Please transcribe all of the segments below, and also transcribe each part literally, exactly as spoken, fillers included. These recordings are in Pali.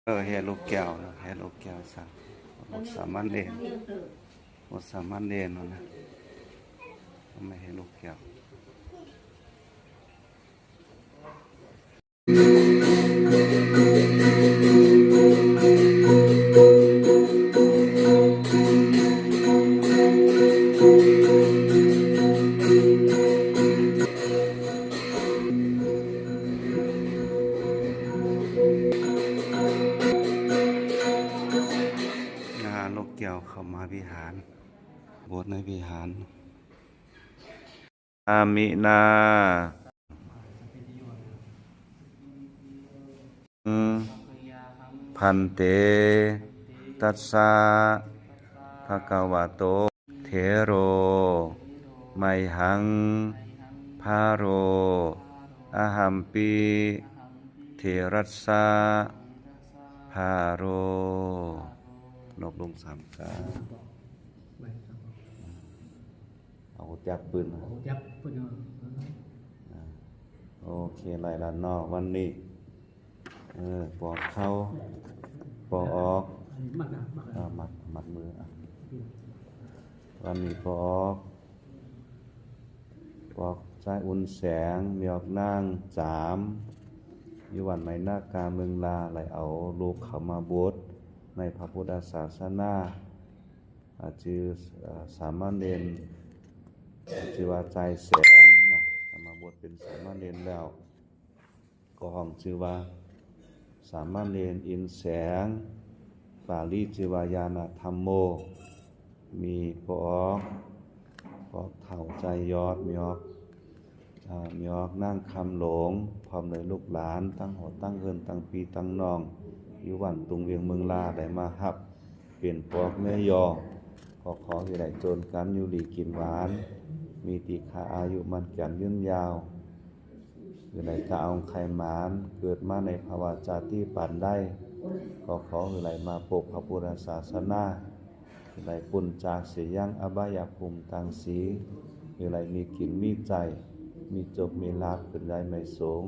เออ แห่ลูกแก้วนะ แห่ลูกแก้ว สาม บวชสามเณร บวชสามเณรนะ ไม่แห่ลูกแก้ว งาลูกแก้วเข้ามาวิหาร บวชในวิหาร อามินา พันเต ตัสสะ ภะคะวะโต เถโร ไมหัง พาโร อะหัมปิ เถรัสสะ พาโร นบลงสามครั้ง เอาจับปืนมา เอาจับปืนเอา อ่า โอเค ไล่ละเนาะ วันนี้ เออ ปอกเข้า ปอกออก อันนี้มัดนะ มัดนะ อ่า มัด มัดมือ อ่ะ วันนี้ปอกออก ปอกจายอุ่นแสง มีออกนางจาม อยู่วัดไหมนากา เมืองลา ไหลเอาลูกเขามาบวชในพระพุทธศาสนา อ่า ชื่อ อ่า สามเณร อ่า ชื่อว่าจายแสงเนาะ มาบวชเป็นสามเณรแล้ว ก็ฮ้องชื่อว่า สามเณรอินแสง ปาลีชื่อว่าญาณธัมโม มีปอก ปอกเฒ่าจายยอด มีออก อ่า มีออกนางคำหลง พร้อมด้วยลูกหลาน ตั้งหอตั้งเฮือน ตั้งพี่ตั้งน้อง อยู่บ้านตุงเวียงเมืองลา ได้มาฮับ เป็นปอกแม่ยอ ก็ขอให้ได้โจรกันอยู่ดีกินหวาน มีตีฆาอายุมั่นขวัญยืนยาว ให้ได้กะเอาไข่หมาน เกิดมาในภวะจาติปานใด ก็ขอให้ได้มาพบพระพุทธศาสนา ให้ได้พ้นจากเสยงอบายภูมิตังสี่ ให้ได้มีกินมีใช้ มีโจคมีลาภ ขึ้นได้ไม่สูง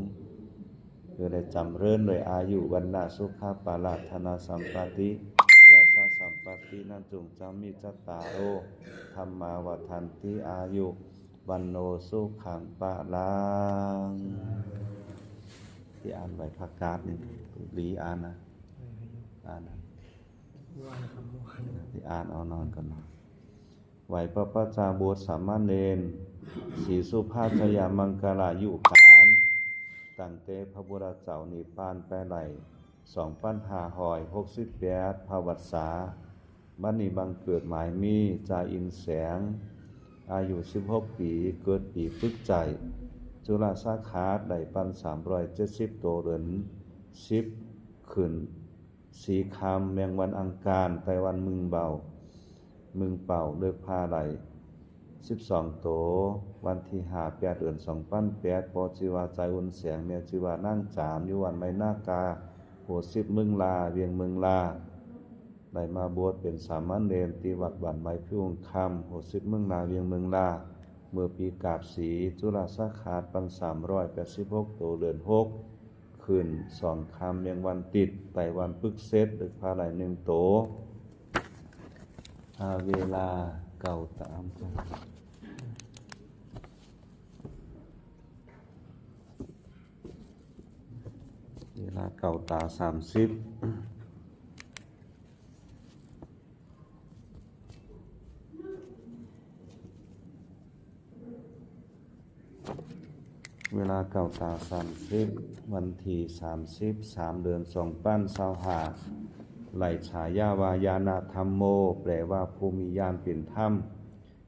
คือได้จ๋ำเริญด้วยอายุ วรรณะ สุขะ พละ ธนะสัมปติ ยะสะสัมปติ นั้นจุ่งจ๋ำมีจัตตาโร ธัมมา วัฑฒันติ อายุ วัณโณ สุขัง พลัง ที่อ่านใบประกาศนี่ หลีอ่านนะ อ่านนะ ที่อ่านเอานอนก่อนเนาะ ไหว้พระปัจจาบวชสามเณร ศรีสุภาชยมังคลายุคาน ตั้งแต่พระพุทธเจ้านิพพานไปได้ สองพันห้าร้อยหกสิบแปด พระวรรษา บัดนี้บังเกิดหมายมี จายอินแสง อายุสิบหกปี เกิดปีพฤศจิก จุลสาขาได้ปันสามร้อยเจ็ดสิบโต เดือนสิบขึ้น สี่ค่ำ แมงวันอังคาร ไต้หวันมึงเบา มึงเป่า เลิกพาได้สิบสองโต วันที่ห้า แปด เดือนสองพันแปด พ่อชื่อว่าจายอุ่นแสง แม่ชื่อว่านางจาม อยู่วัดไหมนากา หมู่สิบ เมืองลา เวียงเมืองลา ได้มาบวชเป็นสามเณรที่วัดบ้านไม้พิวงคำ หมู่สิบ เมืองลา เวียงเมืองลา เมื่อปีกาบสี จุลสาขาปันสามร้อยแปดสิบหกโต เดือนหก ขึ้นสองค่ำ แมงวันติด ไต้หวันปึกเสร็จ เลิกพาได้หนึ่งโต อ่า เวลาเก้าตา เวลาเก้าตาสามสิบ เวลาเก้าตาสามสิบ วันที่สามสิบ สาม เดือนสองพันซาวห้า ได้ฉายาว่าญาณธัมโม แปลว่าผู้มีญาณเป็นธรรม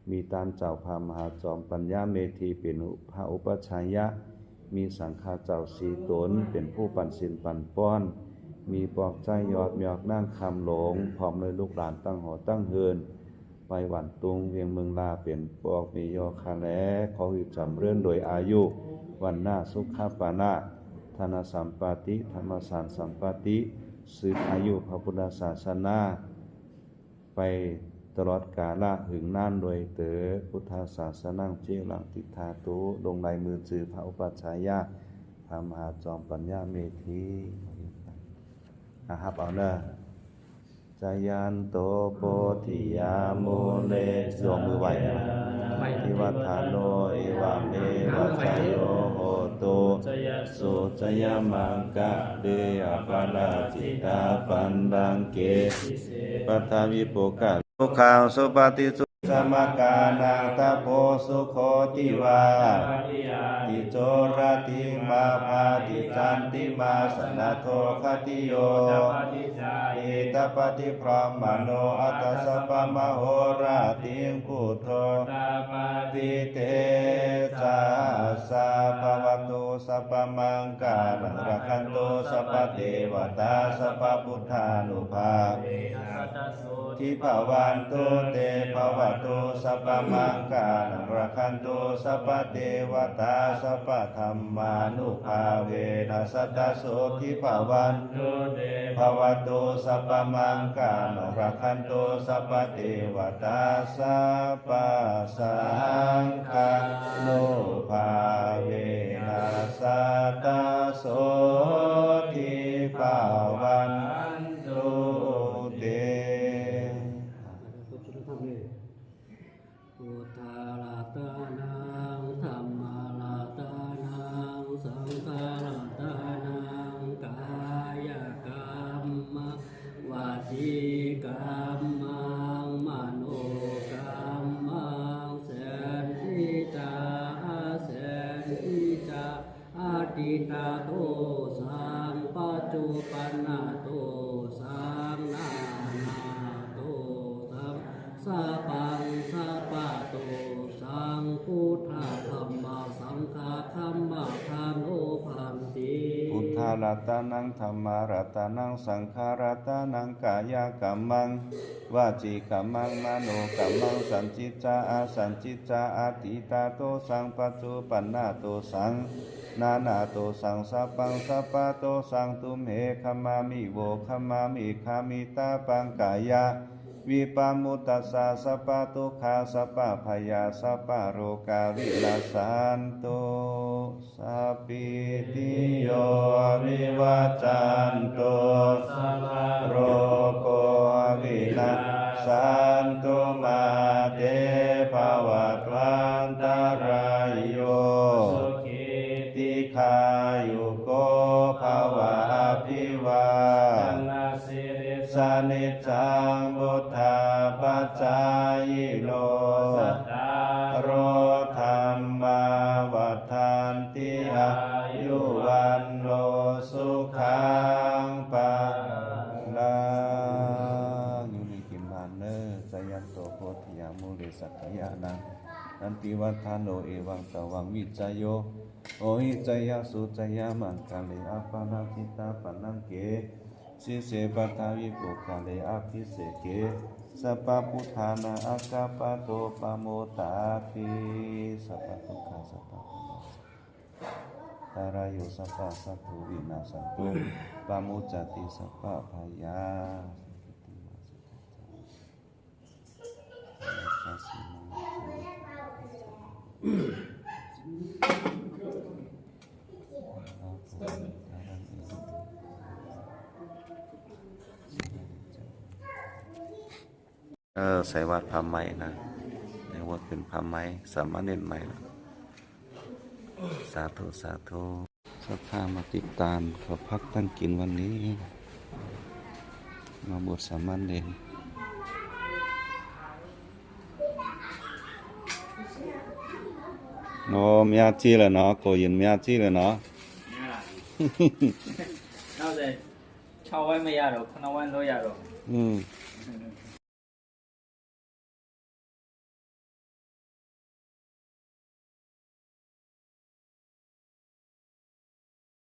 มีต้านเจ้าพระมหาจอมปัญญาเมธีเป็นพระอุปัชฌายะ มีสังฆาเจ้าสี่ต๋นเป็นผู้ปันศีลปันป้อน มีปอกจายยอด มีออกนางคำหลง พร้อมด้วยลูกหลานตั้งหอตั้งเฮือน ไปบ้านตุงเวียงเมืองลา เป็นปอกแม่ยอคาแล ขอหื้อจ๋ำเริญโดยอายุ วรรณะ สุขะ พละ ธนะสัมปติ ธัมมสารสัมปติ สืบอายุพระพุทธศาสนา ไปตลอดกาละหื้อนานโดยเต๋อ Buddhaṃ saraṇaṃ gacchāmi. ลงลายมือชื่อพระอุปัชฌายะ พระมหาจอมปัญญาเมธี อ่ะ ฮับเอาเนอะ Jayanto bodhiyā mūle ยกมือไหว้ Nandivaḍḍhano evameva jayo hotu jayassu jayamaṅgale. Aparājitapallaṅke sīse paṭhavipokkhare sukhaṃ supati. Samakānaṃ tapo sukho divā atico rattimābhāti candimā sannaddho khattiyo tapati brāhmaṇo atha sabbamahorattiṃ buddho tapati tejasā. Bhavatu sabbamaṅgalaṃ rakkhantu sabbadevatā sabbabuddhānubhāvena sadā sotthī bhavantu te. Bhavatu sabbamaṅgalaṃ rakkhantu sabbadevatā sabbadhammānubhāvena sadā sotthī bhavantu te. Bhavatu sabbamaṅgalaṃ rakkhantu sabbadevatā sabbasaṅghānubhāvena sadā sotthī bhavantu te. Buddharatanaṃ dhammaratanaṃ saṅgharatanaṃ kāyakammaṃ vacīkammaṃ manokammaṃ saddhi ca asaddhi ca atītadoshaṃ paccuppannadosaṃ ananadoshaṃ sabbaṃ sabbadosaṃ buddha dhamma saṅgha dhammaṭṭhāno bhante. Buddharatanaṃ dhammaratanaṃ saṅgharatanaṃ kāyakammaṃ vacīkammaṃ manokammaṃ saddhi ca asaddhi ca atītadoshaṃ paccuppannadosaṃ ananadoshaṃ sabbaṃ sabbadosaṃ tumheṃ khamāmi vo khamāmi. Khamitabbaṃ kāyavippamuttassa sabbadukkhā sabbabhayā sabbarogavinassantu sabbītiyo vivajjantu sabbarogo vinassantu mā te bhavatvantarāyo sukhī dīghāyuko bhava. Abhivādanasīlissa niccaṃ vuḍḍhāpacāyino cattāro dhammā vaḍḍhanti āyu vaṇṇo sukhaṃ balaṃ. อยู่ดีกินหวานเนอะ Jayanto bodhiyā mūle sakyānaṃ nandivaḍḍhano evaṃ tvaṃ vijayo hohi jayassu jayamaṅgale. Aparājitapallaṅke sīse paṭhavipokkhare abhiseke sabbabuddhānaṃ aggappatto pamodati. Sabbadukkhā sabbabhayā tarāyo sabbasattu vinassantu pamuccati sabbabhayā. เออ ใส่บาตรพระใหม่นะ ในวัดเป็นพระใหม่ สามเณรใหม่นะ สาธุ สาธุ ศรัทธามาติดตามเขาพักตั้งกินวันนี้ มาบวชสามเณร โอ้ มีอาชีพเลยเนาะ โกยินมีอาชีพเลยเนาะ နောက်ဆိုရင် ခြောက်ဝိုင်းမရတော့ ခုနှစ်ဝိုင်းလုပ်ရတော့ อืม